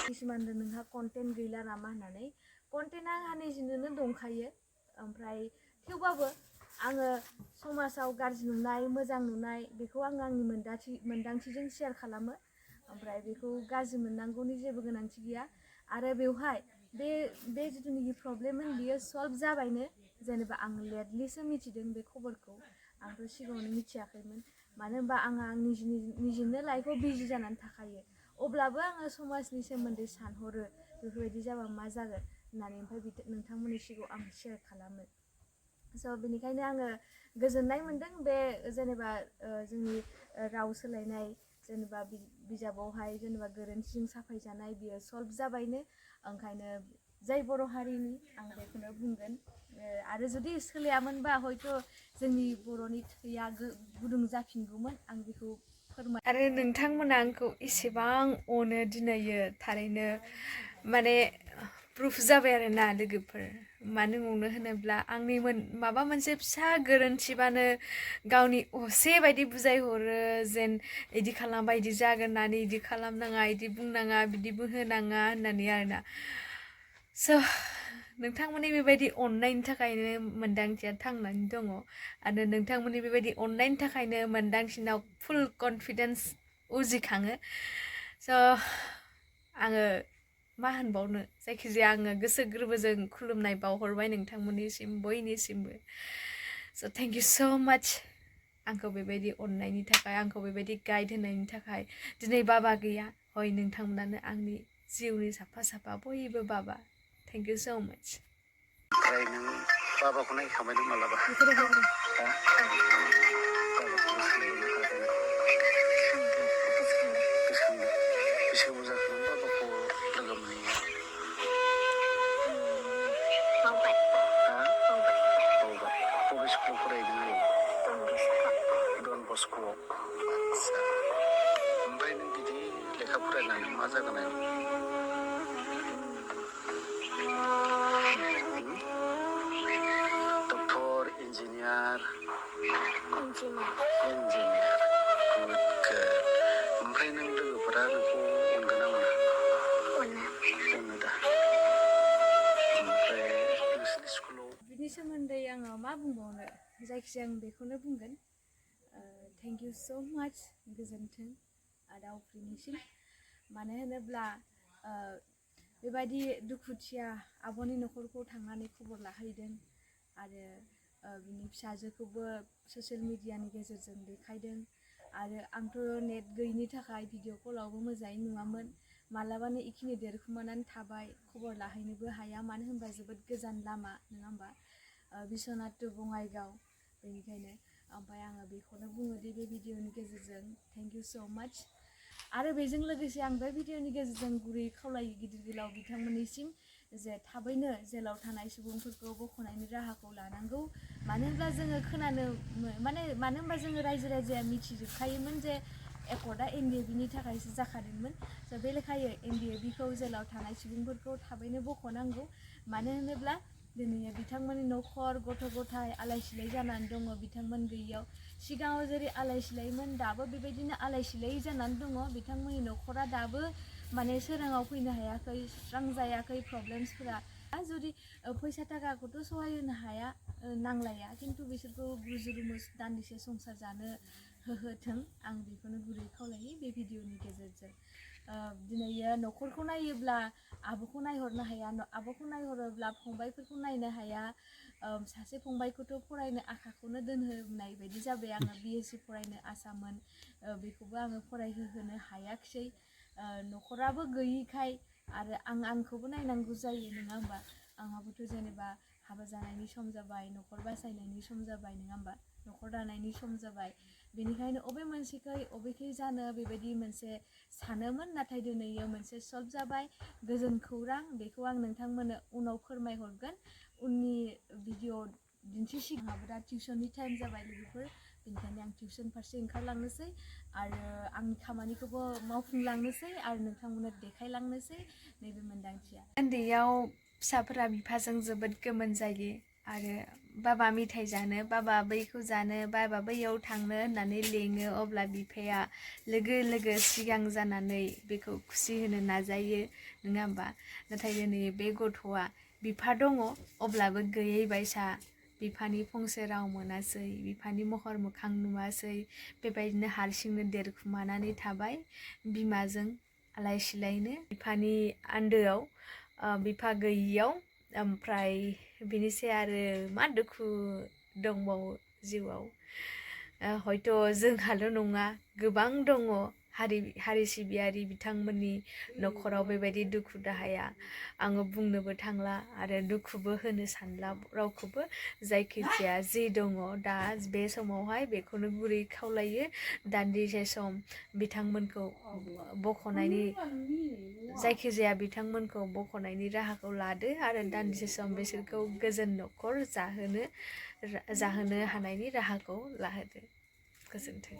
किसुमान नोंहा कन्टेन्ट गैला नामा होननानै कन्टेन्टआ आंहा निजिनोनो दंखायो ओमफ्राय थेवबाबो आङो समाजाव गाज्रि नुनाय मोजां नुनाय बेखौ आं आंनि मोनदांथिजों शेयार खालामो ओमफ्राय बेखौ गाज्रि मोननांगौनि जेबो गोनांथि गैया आरो बेवहाय बे जिथुनिखि प्रब्लेममोन बियो सल्भ जाबायनो जेनेबा आं लेटलिसो मिथिदों बे खबरखौ आंथ' सिगाङावनो मिथियाखैमोन मानो होनबा आंहा आं निजिनो लाइफआव बिजि जानानै थाखायो अब्लाबो आङो समाजनि सोमोन्दै सानहरो बेफोरबायदि जाबा मा जागोन होननानै ओमफ्राय नोंथांमोननि सिगाङाव आं शेयार खालामो स' बेनिखायनो आङो गोजोननाय मोन्दों बे जेनेबा जोंनि राव सोलायनाय जेनेबा बिजाबावहाय जेनेबा गोरोन्थिजों साफायजानाय बियो सल्भ जाबायनो ओंखायनो जाय बर' हारिनि आं बेखौनो बुंगोन आरो जुदि सोलायामोनबा हयथ' जोंनि बर'नि थैया गुदुं जाफिनगौमोन आं बेखौ फोरमाय आरो नोंथांमोना आंखौ एसेबां अनो दिनैयो थारैनो माने प्रुफ जाबाय आरो ना लोगोफोर मानो अनो होनोब्ला आंनि माबा मोनसे फिसा गोरोन्थिबानो गावनि असे बायदि बुजायहरो जेन इदि खालामबा इदि जागोन होननानै इदि खालामनाङा इदि बुंनाङा बिदि होनाङा होननानै आरोना स' नोंथांमोननि बेबायदि अननायनि थाखायनो मोन्दांथिया थांनानै दङ आरो नोंथांमोननि बेबायदि अननायनि थाखायनो मोन्दांथिनाव फुल कनफिडेन्स उजिखाङो स' आङो मा होनबावनो जायखिजाया आङो गोसो गोरबोजों खुलुमनाय बावहरबाय नोंथांमोननिसिम बयनिसिमबो स' थेंक इउ स' माच आंखौ बेबायदि अननायनि थाखाय आंखौ बेबायदि गाइड होनायनि थाखाय दिनै बाबा गैया हय नोंथांमोनानो आंनि जिउनि साफा बयबो बाबा थेंक इउ स' माच ओमफ्राय नों बाबाखौ नायखांबाय मालाबा ओमफ्राय नों बिदि लेखा फरायनानै मा जागोन डक्टर इन्जिनियार ओमफ्राय नों लोगोफोरा नोंखौ अनगोन ना मोना अनो दा ओमफ्राय नोंसोरनि स्कुलाव बिनि सोमोन्दै आङो मा बुंबावनो जायखिजाया आं बेखौनो बुंगोन थेंक इउ स' माच गोजोन्थों आदा अफ्रिनिसिम मानो होनोब्ला बेबायदि दुखुथिया आब'नि न'खरखौ थांनानै खबर लाहैदों आरो बिनि फिसाजोखौबो ससियेल मिडियानि गेजेरजों देखायदों आरो आंथ' नेट गैयिनि थाखाय भिडिअ कलावबो मोजाङै नुवामोन मालाबानो इखिनि देरखुमानानै थाबाय खबर लाहैनोबो हाया मानो होनबा जोबोद गोजान लामा नङा होमबा बिश्वनाथ टु बङाइगाव बेनिखायनो ओमफ्राय आङो बेखौनो बुङो दि बे भिडिअनि गेजेरजों थेंक इउ स' माच आरो बेजों लोगोसे आं बे भिडिअनि गेजेरजों गुरै खावलायो गिदिर गोलाव बिथांमोननिसिम जे थाबैनो जेलाव थानाय सुबुंफोरखौ बख'नायनि राहाखौ लानांगौ मानो होनब्ला जोङो खोनानो मानो होनबा जोङो रायजो राजाया मिथिजोबखायोमोन जे एकर्डआ NDABनि थाखायसो जाखादोंमोन स' बे लेखायै NDABखौ जेलाव थानाय सुबुंफोरखौ थाबैनो बख'नांगौ मानो होनोब्ला दिनै बिथांमोननि न'खर गथ' गथाय आलाय सिलाय जानानै दङ बिथांमोन गैयियाव सिगाङाव जेरै आलाय सिलायमोन दाबो बेबायदिनो आलाय सिलाय जानानै दङ बिथांमोननि न'खरा दाबो माने सोराङाव फैनो हायाखै सुस्रांजायाखै प्रब्लेम्सफोरा जुदि फैसा थाखाखौथ' सहाय होनो हाया नांलाया खिन्थु बिसोरखौ रुजु दान्दिसे संसार जानो होथों आं बेखौनो गुरै खावलायो बे भिडिअनि गेजेरजों दिनै न'खरखौ नायोब्ला आब'खौ नायहरनो हाया आब'खौ नायहरोब्ला फंबायफोरखौ नायनो हाया सासे फंबायखौथ' फरायनो आखाखौनो दोनहोनाय बायदि जाबाय आङो BSc फरायनो आसामोन बेखौबो आङो फरायहोनो हायाखिसै न'खराबो गैयिखाय आरो आंखौबो नायनांगौ जायो नङा होमबा आंहाबोथ' जेनेबा हाबा जानायनि सम जाबाय न'खर बासायनायनि सम जाबाय नङा होमबा न'खर दानायनि सम जाबाय बेनिखायनो अबे मोनसेखै जानो बेबायदि मोनसे सानोमोन नाथाय दिनैयो मोनसे सल्भ जाबाय गोजोन खौरां बेखौ आं नोंथांमोननो उनाव फोरमायहरगोन उननि भिडिअ दिन्थिसिगोन दा टिउसननि टाइम जाबाय लोगोफोर बेनिखायनो आं टिउसन फारसे ओंखारलांनोसै आरो आंनि खामानिखौबो मावफुंलांनोसै आरो नोंथांमोननो देखायलांनोसै नैबे मोन्दांथिया उन्दैयाव फिसाफोरा बिफाजों जोबोद गोमोन जायो आरो बाबा मेथाइ जानो, बाबा बैखौ जानो, बाबा बैयाव थांनो होननानै लेङो, अब्ला बिफाया लोगो लोगो सिगां जानानै बेखौ खुसि होनो नाजायो, नङा होमबा? नाथाय दिनै बे गथ'आ बिफा दङ अब्लाबो गैयै बायसा बिफानि फंसे राव मोनासै, बिफानि महर मोखां नुवासै, बेबायदिनो हारसिंनो देरखुमानानै थाबाय बिमाजों आलाय सिलायनो बिफानि आन्दोआव, बिफा गैयियाव। ओमफ्राय बिनिसै आरो मा दुखु दंबावो जिउआव। हयथ' जोंहाल' नङा, गोबां दङ हारि सिबियारि बिथांमोननि न'खराव बेबायदि दुखु दाहाया। आङो बुंनोबो थांला आरो दुखुबो होनो सानला रावखौबो। जायखिजाया जि दङ दा बे समावहाय बेखौनो गुरै खावलायो, दान्दिसे सम बिथांमोनखौ बख'नायनि, जायखिजाया बिथांमोनखौ बख'नायनि राहाखौ लादो आरो दान्दिसे सम बिसोरखौ गोजोन न'खर जाहोनो हानायनि राहाखौ लाहोदो। गोजोन्थों।